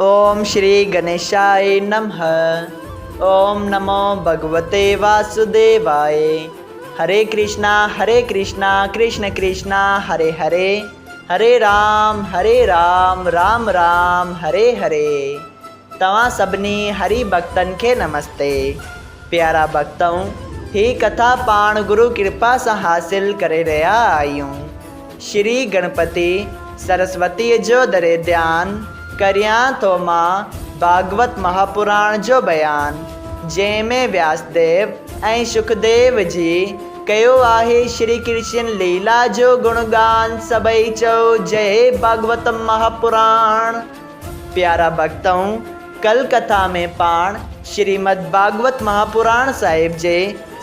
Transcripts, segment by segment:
اوم شري گنيشائي نمه اوم نمو ڀڳوتي واسوديوائي هري ڪرشنا هري ڪرشنا ڪرشن ڪرشنا هري هري هري رام هري رام رام رام هري هري توهان سڀني هري ڀڳتن کي نمستي پيارا ڀڳتؤ هي ڪٿا پاڻ گرو ڪرپا سان حاصل ڪري رهيا آهيون. شري گڻپتي سرسوتيء جو دري ڌيان ڪريان ٿو مان ڀاڳوت مهاپراڻ جو بيان، جنهن ۾ وياسديو ۽ شڪديو جي ڪيو آهي شري ڪرشن ليلا جو گڻگان سڀئي چئو جئي ڀاڳوت مهاپراڻ. پيارا ڀڳتؤ! ڪل ڪٿا ۾ پاڻ شريمد ڀاڳوت مهاپراڻ صاحب جي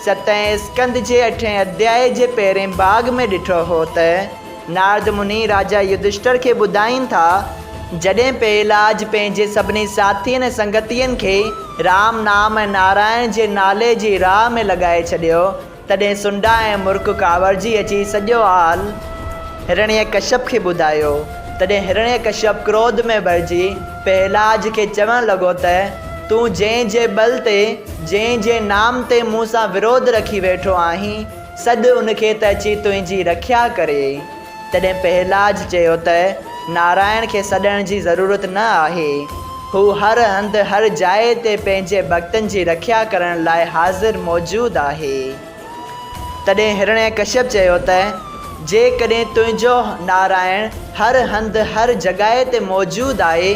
ستين اسڪنڌ جي اٺين اڌيائي جي پهرين ڀاڳ ۾ ڏٺو هو ته نارد مني راجا يڌشٽر کي ٻڌائين ٿا، جڏهن پهلاج پنهنجي سڀني ساٿين ۽ سنگتين کي رام نام ۽ نارائڻ جي نالي جي راهه ۾ لڳائي ڇڏيو، تڏهن سنڊا ۽ مرڪ ڪاوڙجي اچي سڄو حال هرڻيه ڪشپ کي ٻڌايو. تڏهن هرڻيه ڪشپ ڪروڌ ۾ ڀرجي پهلاج کي چوڻ لڳو ته، تون جنهن جي ٻل تي، جنهن جي نام تي مون سان وروڌ رکي ويٺو آهين، سڏ ان کي ته اچي تنهنجي رکيا ڪري. تڏهن پهلاج چيو ته، نارائڻ کي سڏڻ جي ضرورت نه آهي. هو هر هنڌ هر جاء تي پنهنجي ڀڳتن جي رکيا ڪرڻ لاء حاضر موجود آهي. تڏهن هرڻيه ڪشيپ چيو ته، جيڪڏهن تنهنجو نارائڻ هر هنڌ هر جڳهه تي موجود آهي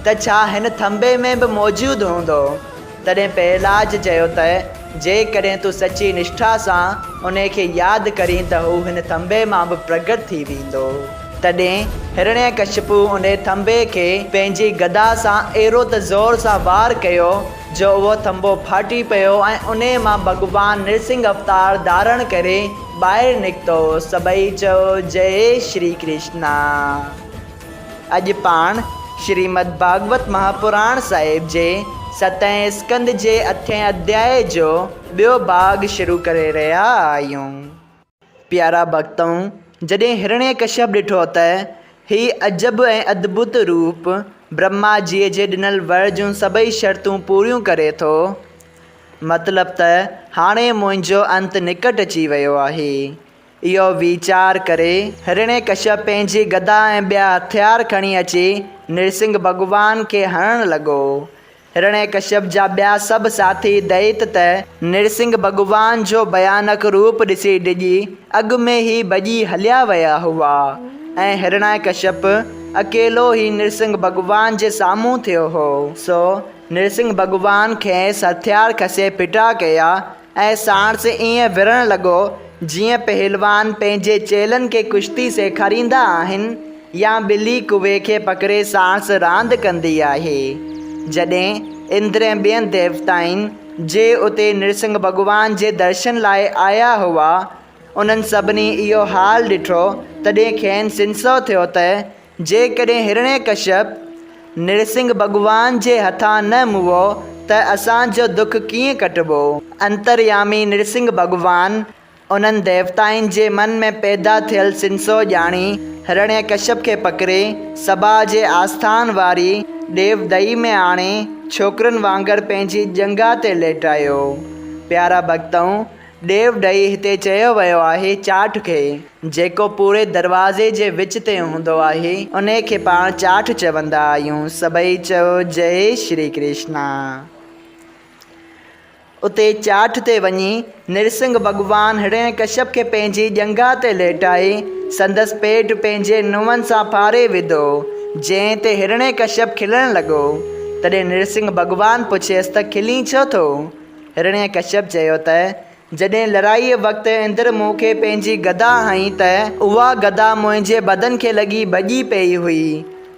ته ڇا هن ٿنڀي ۾ به موجود هوندو؟ تڏهن پهلاج چيو ته، جيڪڏهن تون سچي نشٺا سان انهي کي ياد ڪرين ته هو هن ٿنڀي مان به پرگٽ ٿي ويندو. تڏهن هرڻيڪشپو انهي ٿنڀي کي پنهنجي گدا سان اهڙو ته زور سان وار ڪيو، جو اهو ٿنڀو ڦاٽي پيو ۽ انهي مان ڀڳوان نرسنگهه اوتار ڌارڻ ڪري ٻاهر نڪتو. سڀئي چئو جئي شري ڪرشنا. اڄ پاڻ شريمد ڀاڳوت مهاپراڻ صاحب جي ستين اسڪنڌ جي اٺين اڌيائي جو ٻيو ڀاڳ شروع ڪري رهيا آهيون. پيارا ڀڳتؤ! جڏهن هرڻيڪشپ ڏٺو ته هي عجب ۽ ادڀت روپ برهما جيء جي ڏنل ور جون سڀئي شرطون پوريون ڪري ٿو، مطلب ته هاڻي منهنجو انت نڪٽ اچي ويو آهي. اهو ويچار ڪري، هرڻيڪشپ پنهنجي گدا ۽ ٻيا هٿيار کڻي اچي نرسنگهه ڀڳوان کي هڻڻ لڳو. هرڻيڪشپ جا ٻيا سڀ ساٿي دئيت ته نرسنگهه ڀڳوان جو ڀيانڪ روپ ڏسي ڊڄي اڳ ۾ ئي ڀڄي هليا ويا هئا ۽ هرڻيڪشپ اڪيلو ئي نرسنگهه ڀڳوان جي سامهون ٿيو هو. سو نرسنگهه ڀڳوان کانئس هٿيار کسي ڦٽا ڪيا ۽ ساڻس ائين وڙهڻ لڳو، جيئن پهلوان پنهنجي چيلن کي ڪشتي سيکاريندا آهن يا ٻلي ڪوئي کي پڪڙي ساڻس راند ڪندي آهي. جڏهن اندر ۽ ٻين ديوتائن، جي اتي نرسنگهه ڀڳوان جي درشن لاء آيا هئا، انهن سڀني اهو حال ڏٺو، تڏهن کين سنسو ٿيو ته جيڪڏهن هرڻيڪشپ نرسنگهه ڀڳوان جي هٿان نه مئو ته اسان جو دک ڪيئن ڪٽبو؟ انتريامي نرسنگهه ڀڳوان انهن ديوتائن جي من ۾ پيدا ٿيل سنسو ڄاڻي هرڻيڪشپ کي پڪڙي سڀا جي آسٿان واري ڏيودئي ۾ آڻي ڇوڪرن وانگر پنهنجي ڄنگهه تي ليٽايو. پيارا ڀڳتؤ! ڏيو ڏئي هتي چيو ويو آهي چاٺ کي، جيڪو پوري دروازي جي وچ تي هوندو آهي، انهي کي پاڻ چاٺ چوندا آهيون. سڀئي چئو جئي شري ڪرشنا. اتي چاٺ تي وڃي نرسنگهه ڀڳوان هرڻيڪشپ کي پنهنجي ڄنگهه تي ليٽائي سندس پيٽ پنهنجي نونهن سان ڦاڙي وڌو، جنهن تي هرڻيڪشپ کلڻ لڳو. تڏهن نرسنگهه ڀڳوان پڇيس ته کلين ڇو ٿو؟ هرڻيڪشپ چيو ته، جڏهن لڙائيء وقت اندر مون کي پنهنجي گدا هنئي ته اها گدا منهنجي بدن کي لڳي ڀڄي پيئي هئي،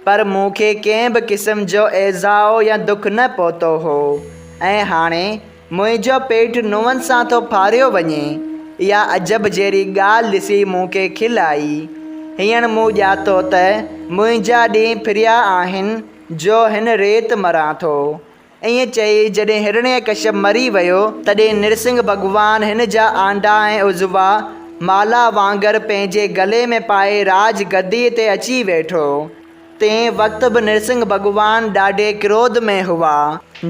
پر مون کي ڪنهن به قسم جو ايذاء يا دک نه پهتو هو ۽ هاڻي منهنجو پيٽ نون سان ٿو ڦاڙيو وڃي. اها عجب جهڙي ڳالهه ڏسي مون کي کل آئي. هينئر مون ڄاتو ته منهنجا ڏينهن ڦريا آهن جو هن ريت مران ٿو. ائين چئي جڏهن هرڻيڪشپ مري ويو، تڏهن نرسنگهه ڀڳوان هن جا آنڊا ۽ عضوا مالا وانگر پنهنجي گلي ۾ پائي راج گديء تي اچي ويٺو. تنهن وقت به نرسنگهه ڀڳوان ڏاڍي ڪروڌ ۾ هئا.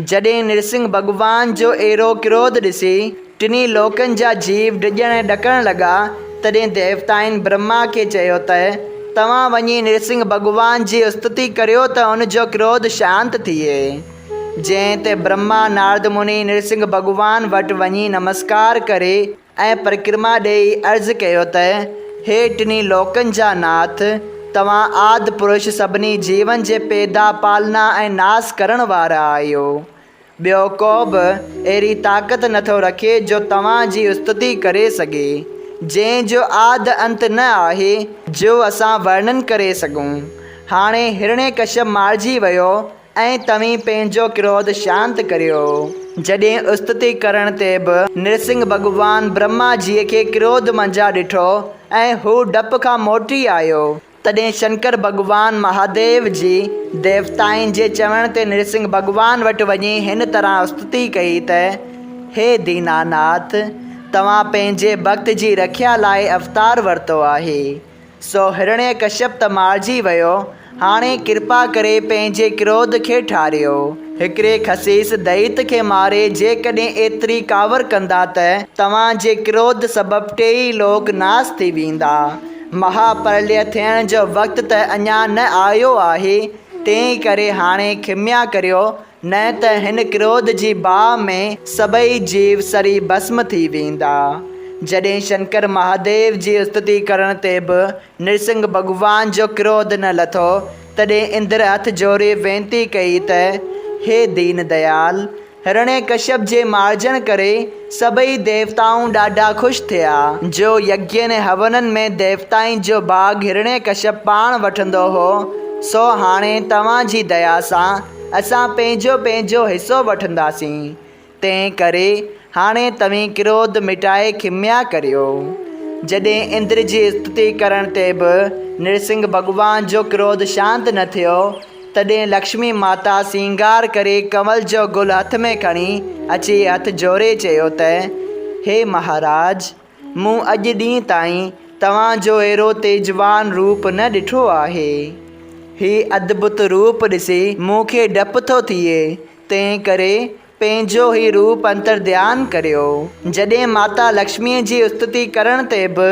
جڏهن نرسنگهه ڀڳوان جو اهڙو ڪروڌ ڏسي، ٽنهي لوڪن جا جيو ڊڄڻ ۽ ڏڪڻ لڳا، تڏهن ديوتائن برهما کي چيو ته، توهان وڃي نرسنگهه ڀڳوان جي استتي ڪريو ته ان جو ڪروڌ شانت ٿئي. جنهن تي برهما نارد مني نرسنگهه ڀڳوان وٽ وڃي نمسڪار ڪري ۽ پرڪرما ڏيئي عرض ڪيو ته، هي ٽنهي لوڪن جا ناٿ! توهان آد پرش سڀني جيون جي پيدا، پالنا ۽ ناس ڪرڻ وارا آهيو. ٻيو ڪو به اهڙي طاقت نٿو رکي جو توهان جي استتي ڪري سگهي، جنهن جو آد انت نه آهي، جو اسان ورڻن ڪري سگهون. هاڻي هرڻيڪشپ مارجي ويو ۽ توهين پنهنجو ڪروڌ شانت ڪريو. جڏهن استتي ڪرڻ تي به نرسنگهه ڀڳوان برهما جيء کي ڪروڌ منجهان ڏٺو ۽ هو ڊپ کان موٽي آيو، تڏهن شنڪر ڀڳوان مهاديو جي ديوتائن جي چوڻ تي نرسنگهه ڀڳوان وٽ وڃي هن طرح استتي ڪئي ته، هي ديناناٿ! توهان پنهنجي ڀڳت جي رکيا لاء اوتار ورتو آهي. سو هرڻيڪشپ ته مارجي ويو، هاڻي ڪرپا ڪري پنهنجي ڪروڌ کي ٺاريو. هڪڙي خسيس دئيت کي ماري جيڪڏهن ايتري ڪاوڙ ڪندا ته توهان جي ڪروڌ سبب ٽيئي لوڪ ناس ٿي ويندا. مها پرليه ٿيڻ جو وقت ته اڃا نه آيو آهي، تنهن ڪري هاڻي کميا ڪريو، نه ته هن ڪروڌ جي باهه ۾ سڀئي جيو سڙي ڀسم ٿي ويندا. جڏهن شنڪر مهاديو جي استتي ڪرڻ تي به نرسنگهه ڀڳوان جو ڪروڌ نه لٿو، تڏهن اندر هٿ جوڙي وينتي ڪئي ته، هي دين ديال! هرڻيڪشپ جي مارجڻ ڪري سڀئي ديوتائون ڏاڍا خوش ٿيا، جو يگين ۽ هونن ۾ ديوتائن جو ڀاڳ هرڻيڪشپ پاڻ وٺندو هو، سو هاڻي توهان جي ديا سان اسان پنهنجو پنهنجو حصو وٺنداسين، تنهن ڪري هاڻي توهين ڪروڌ مٽائي کميا ڪريو. جڏهن اندر جي استتي ڪرڻ تي به نرسنگهه ڀڳوان جو ڪروڌ شانت نه ٿيو، تڏهن لڪشمي ماتا سينگار ڪري ڪنول جو گل هٿ ۾ کڻي اچي هٿ جوڙي چيو ته، هي مهاراج! مون اڄ ڏينهن تائين توهان جو اهڙو تيجوان روپ نه ڏٺو آهي. هي ادڀت روپ ڏسي مون کي ڊپ ٿو ٿئي، تنهن ڪري پنهنجو هي روپ انترڌيان ڪريو. جڏهن ماتا لڪشميء جي استتي ڪرڻ تي به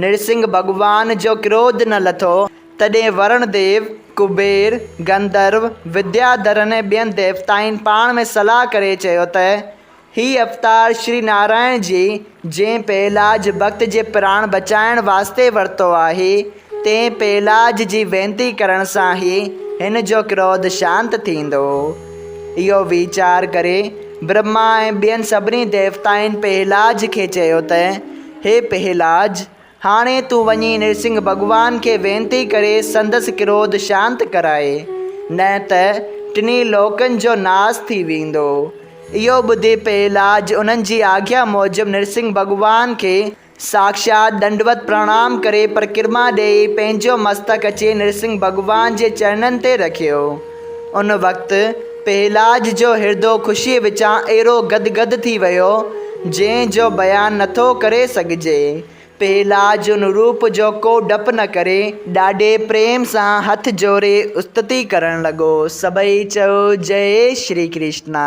نرسنگهه ڀڳوان جو ڪروڌ نه لٿو، تڏهن ورڻ ديو، ڪبير، گنڌرو، ودياڌرن ۽ ٻين ديوتائن پاڻ ۾ صلاح ڪري چيو ته، هي اوتار شري نارائڻ جي، جنهن پهلاج ڀڳت جي پراڻ بچائڻ واسطي ورتو آهي، تنهن پهلاج جي وينتي ڪرڻ سان ئي هن جو ڪروڌ شانت ٿيندو. اهو ويچار ڪري برهما ۽ ٻين سڀني ديوتائن پهلاج کي چيو ته، هي پهلاج! هاڻي تون وڃي نرسنگهه ڀڳوان کي وينتي ڪري سندس ڪروڌ شانت ڪرائي، نه ته ٽنهي لوڪن جو ناس ٿي ويندو. اهو ٻڌي پهلاج انهن جي آگيا موجب نرسنگهه ڀڳوان کي ساکشات ڏنڊوت پرڻام ڪري پرڪرما ڏيئي پنهنجو مستڪ اچي نرسنگهه ڀڳوان جي چرنن تي رکيو. ان وقت پهلاج جو هردو خوشيء وچان اهڙو گد گد ٿي ويو، جنهن جو بيان نٿو ڪري سگهجي. پهلاج ان روپ جو ڪو ڊپ نه ڪري، ڏاڍي پريم سان هٿ جوڙي استتي ڪرڻ لڳو. سڀئي چيو، جئي شري ڪرشنا.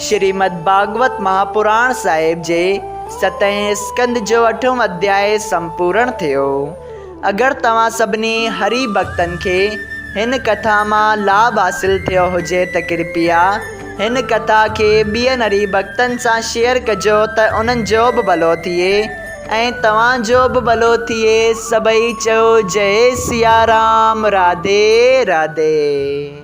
شريمد ڀاڳوت مهاپراڻ صاحب جي ستين اسڪنڌ جو اٺون اڌياء سمپورڻ ٿيو. اگر توهان سڀني هري ڀڳتن کي هن ڪٿا مان لاڀ حاصل ٿيو هجي ته ڪرپيا هن ڪٿا کي ٻين هري ڀڳتن سان شيئر ڪجو ته انهن جو به ڀلو ٿئي ۽ توهان جو به ڀلو ٿئي. سڀئي چئو جئي سيارام راڌي راڌي.